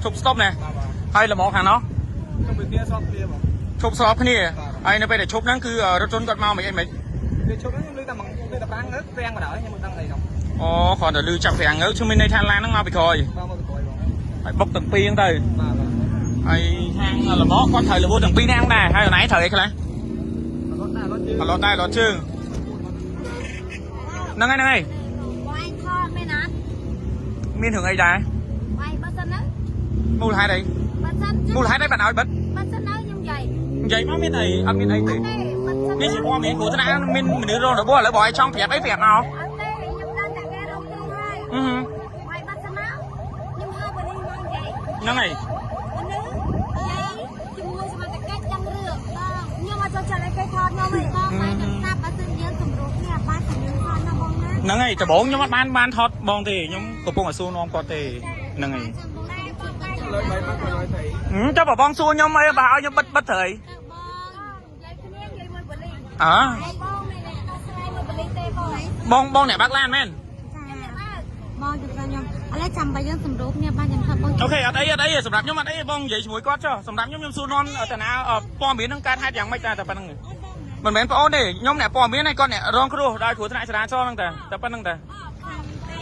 ឈប់ stop ណា បាទបាទ ហើយលមកខាងនោះ ជុំវិទ្យាសតគ្នាបង ឈប់ស្របគ្នាហើយនៅពេលដែលឈប់ហ្នឹងគឺរថយន្តគាត់មកមិនអីមិន វាឈប់ហ្នឹងខ្ញុំលឺតែមកលឺតែប្រាំងទៅប្រាំងមកដល់ខ្ញុំមិនដឹងអីនោះ អូគ្រាន់តែលឺចាប់ហ្វ្រាំងងើឈឺមានន័យថាឡានហ្នឹងមកពីក្រោយ បាទមកក្រោយបង ហើយបុកទាំងពីរហ្នឹងទៅ បាទបាទ ហើយខាងលមកគាត់ត្រូវរបួសទាំងពីរនាក់ហ្នឹងដែរហើយអូនឯងត្រូវអីខ្លះ រត់ដែររត់ជើង អត់លោតដែរលោតជើងហ្នឹងហើយហ្នឹងហើយ បងឯងថតមែនអត់ មានរឿងអីដែរ បងឯងបើសិនណា មូលហេតុអី បើសិន មូលហេតុអីបានឲ្យបិទ បើសិនណាខ្ញុំនិយាយ និយាយមកមានអីអត់មានអីទេ ទេបើសិន នេះជាព័ត៌មានគ្រោះថ្នាក់មានមនុស្សរងរបួសឥឡូវបងឯងចង់ប្រាប់អីប្រាប់មក អត់ទេខ្ញុំដឹងតែគេរងគ្រោះហើយ អឺហឺ បងឯងបើសិនមកខ្ញុំហៅប៉ូលីសមកនិយាយ ហ្នឹងហើយ មនុស្សនិយាយជាមួយសមត្ថកិច្ចដឹងរឿងបងខ្ញុំអត់ចូលចិត្តឲ្យគេថតខ្ញុំទេបងតែខ្ញុំស្ដាប់បើសិនយើងសម្រុះគ្នាបានតែយើងថតណាបងណា ហ្នឹងហើយដំបូងខ្ញុំអត់បានបានថតបងទេខ្ញុំកំពុងតែសួរនាំគាត់ទេហ្នឹងហើយ លើបីមកក្រោយទៅ ហឹមចុះបើបងសួរខ្ញុំអីបើឲ្យខ្ញុំបិទបិទត្រូវអី បងនិយាយគ្នានិយាយមួយប៉ូលីស អើ បងមិនមែនដោះស្រាយមួយប៉ូលីសទេបង បងបងអ្នកបើកឡានមែន ខ្ញុំអ្នកបើក បងជម្រាបខ្ញុំឥឡូវចាំបើយើងសម្រូបគ្នាបានខ្ញុំថាបង OK អត់អីអត់អីសម្រាប់ខ្ញុំអត់អីបងនិយាយជាមួយគាត់ចុះសម្រាប់ខ្ញុំខ្ញុំសួរនាំតាណាព័ត៌មានហ្នឹងកើតហេតុយ៉ាងម៉េចតែប៉ុណ្្នឹងមិនមែនបងអូនទេខ្ញុំអ្នកព័ត៌មានហើយគាត់អ្នករងគ្រោះដោយគ្រោះថ្នាក់ចរាចរណ៍ហ្នឹងតែតែប៉ុណ្្នឹងតែ ខាងទេ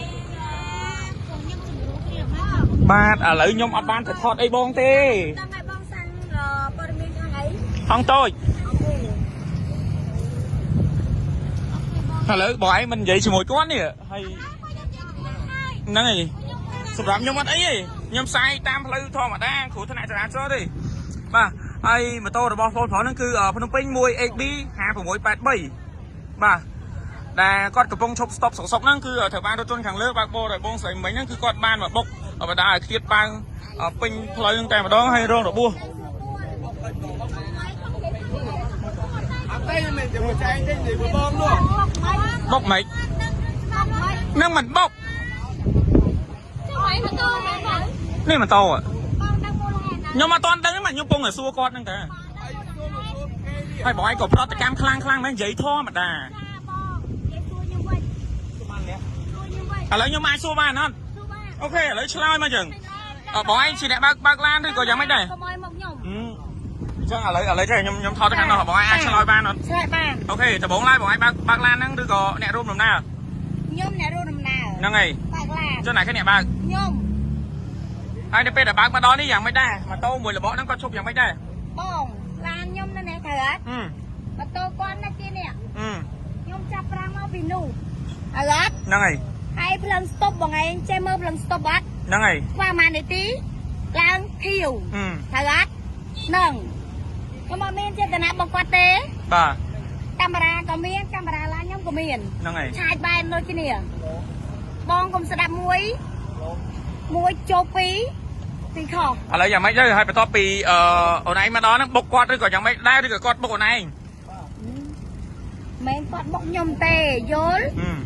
ខ្ញុំសម្រូបគ្នាបាន បាទឥឡូវខ្ញុំអត់បានទៅថតអីបងទេ តាមឲ្យបងសាំងព័ត៌មានខាងអី ហងតូច OK ឥឡូវបងឯងមិននិយាយជាមួយគាត់នេះហើយហ្នឹងហើយសម្រាប់ខ្ញុំអត់អីទេខ្ញុំផ្សាយតាមផ្លូវធម្មតាគ្រោះថ្នាក់ចរាចរណ៍ទេបាទហើយម៉ូតូរបស់បងប្រុសហ្នឹងគឺភ្នំពេញ 1HB 5683បាទដែលគាត់កំពុងឈប់ stop សុកសុកហ្នឹងគឺត្រូវបានរថយន្តខាងលើបើកបរដោយបងស្រីមិញហ្នឹងគឺគាត់បានមកបុកបដាឲ្យខ្ទាតប៉ាងពេញផ្លូវហ្នឹងតែម្ដងហើយរងរបួស អត់ទេមិនជាមួយចែងទេនិយាយបងនោះ បុកម៉េចនឹងមិនបុក ជួយម៉ូតូមែនបង នេះម៉ូតូហ៎ បងដឹងមូលហេតុណា ខ្ញុំអត់ទាន់ដឹងទេមកខ្ញុំពងតែសួរគាត់ហ្នឹងតាហើយបងឯងក៏ប្រតិកម្មខ្លាំងខ្លាំងមែននិយាយធម្មតា បងនិយាយសួរខ្ញុំវិញសួរខ្ញុំវិញ ឥឡូវខ្ញុំអាចសួរបានអត់ សួរបាន OK ឥឡូវឆ្លើយមកចឹងអើបងឯងជាអ្នកបើកបើកឡានឬក៏យ៉ាងម៉េចដែរ កុំឲ្យមកខ្ញុំ ហឹមអញ្ចឹងឥឡូវឥឡូវចេះខ្ញុំខ្ញុំថតទៅខាងនោះបងឯងអាចឆ្លើយបានអត់ ឆ្លើយបាន OK ដំបូងឡើយបងឯងបើកបើកឡានហ្នឹងឬក៏អ្នករួមដំណើរ ខ្ញុំអ្នករួមដំណើរ ហ្នឹងហើយ បើកឡាន ចុះណាគេអ្នកបើក ខ្ញុំ ហើយនៅពេលដែលបើកមកដល់នេះយ៉ាងម៉េចដែរម៉ូតូមួយរបកហ្នឹងគាត់ឈប់យ៉ាងម៉េចដែរ បងឡានខ្ញុំនៅនេះត្រូវអត់ ហឹម ម៉ូតូគាត់នៅទីនេះ ហឹម ខ្ញុំចាប់ប្រាំងមកពីនោះហើយអត់ ហ្នឹងហើយ ហើយភ្លើងស្តុបបងឯងចេះមើលភ្លើងស្តុបអត់ ហ្នឹងហើយ ខ្វះប្រហែលនាទីឡើងខៀវ ហឹម ត្រូវអត់ហ្នឹងខ្ញុំអត់មានចេតនារបស់គាត់ទេ បាទ កាមេរ៉ាក៏មានកាមេរ៉ាឡានខ្ញុំក៏មាន ហ្នឹងហើយ ឆាយបែនដូចគ្នាបងកុំស្ដាប់មួយមួយចូលពីរពីរខុស ឥឡូវយ៉ាងម៉េចទៅហើយបន្ទាប់ពីអឺអូនឯងមកដល់ហ្នឹងបុកគាត់ឬក៏យ៉ាងម៉េចដែរឬក៏គាត់បុកអូនឯង មិនគាត់បុកខ្ញុំទេយល់ ហឹម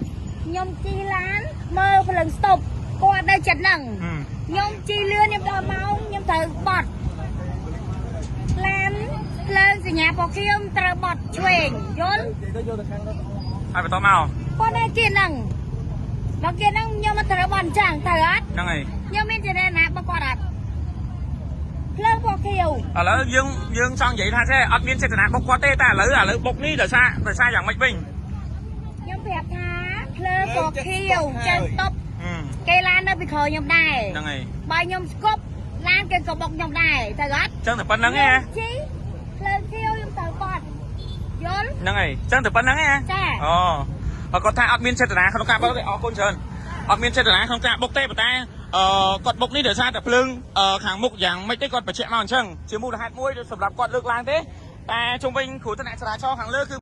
ខ្ញុំជិះឡានមើលភ្លើងស្តុបគាត់នៅចិត្តហ្នឹង ហឹម ខ្ញុំជិះលឿនខ្ញុំដល់ម៉ោងខ្ញុំត្រូវបត់ឡានភ្លើងសញ្ញាពណ៌ខៀវត្រូវបត់ឆ្វេងយល់ និយាយទៅយកទៅខាងនោះ ហើយបន្តមក គាត់នៅគៀនហ្នឹងដល់គៀនហ្នឹងខ្ញុំមកត្រូវបត់អញ្ចឹងត្រូវអត់ ហ្នឹងហើយ ខ្ញុំមានចេតនារបស់គាត់អត់ភ្លើងពណ៌ខៀវ ឥឡូវយើងយើងចង់និយាយថាទេអត់មានចេតនាបុកគាត់ទេតែឥឡូវឥឡូវបុកនេះដោយសារដោយសារយ៉ាងម៉េចវិញ ខ្ញុំប្រាប់ថាភ្លើងពណ៌ខៀវចេះស្តុប ហឹម គេឡាននៅពីក្រោយខ្ញុំដែរ ហ្នឹងហើយ បើខ្ញុំស្គប់ឡានគេក៏បុកខ្ញុំដែរត្រូវអត់ អញ្ចឹងតែប៉ុណ្្នឹងឯង ជីភ្លើងខៀវខ្ញុំត្រូវបត់យល់ ហ្នឹងហើយអញ្ចឹងតែប៉ុណ្្នឹងឯង ចា អូហើយគាត់ថាអត់មានចេតនាក្នុងការបុកទេអរគុណច្រើនអត់មានចេតនាក្នុងការបុកទេប៉ុន្តែអឺគាត់បុកនេះដោយសារតែភ្លើងអឺខាងមុខយ៉ាងម៉េចទេគាត់បញ្ជាក់មកអញ្ចឹងជាមូលហេតុមួយសម្រាប់គាត់លើកឡើងទេតែជុំវិញគ្រោះថ្នាក់ចរាចរណ៍ខាងលើគឺ